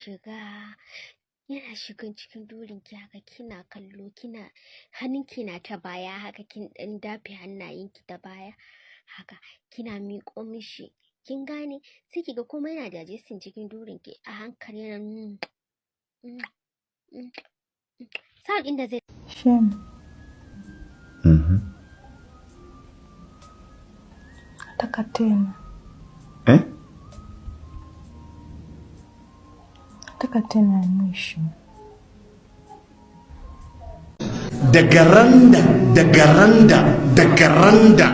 Shiga, yana shigan cikin durinki haka, kina kallo, kina hannunki na ta baya haka, kin dan dafe hannayenki ta baya haka, kina miƙo mishi, kin gane? Sai kiga komai yana digesting cikin durinki a hankali, yana sound ɗin da zai Shem. Nataka tena. Eh? Nataka tena ya mwisho. Daga randa, daga randa, daga randa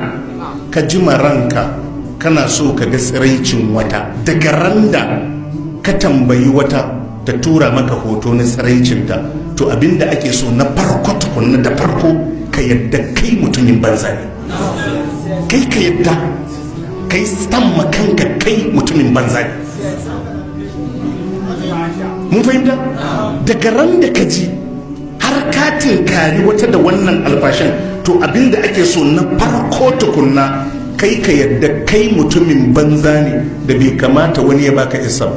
ka ji ranka kana so ka ga tsiraicin wata, daga randa ka tambayi wata ta tura maka hoto na tsiraicinta, to abinda ake so na farko tukunna, da farko ka yadda kai mutumin banza ne. Kai ka yadda kai stamma kanka kai mutumin banza ne. Mun fahimta? Daga ran da ka ji har ka tinkari wata da wannan alfashin, to abinda ake so na farko tukunna, kai ka yadda kai mutumin banza ne da bai kamata wani ya baka isa ba.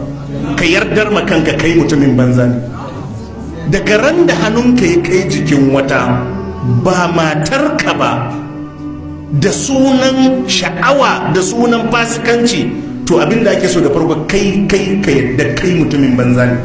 Ka yardar ma kanka kai mutumin banza ne. Daga ran da hannunka ya kai jikin wata ba matarka ba, da sunan sha'awa, da sunan fasikanci, to abinda ake so da farko, kai ka yadda kai mutumin banza ne.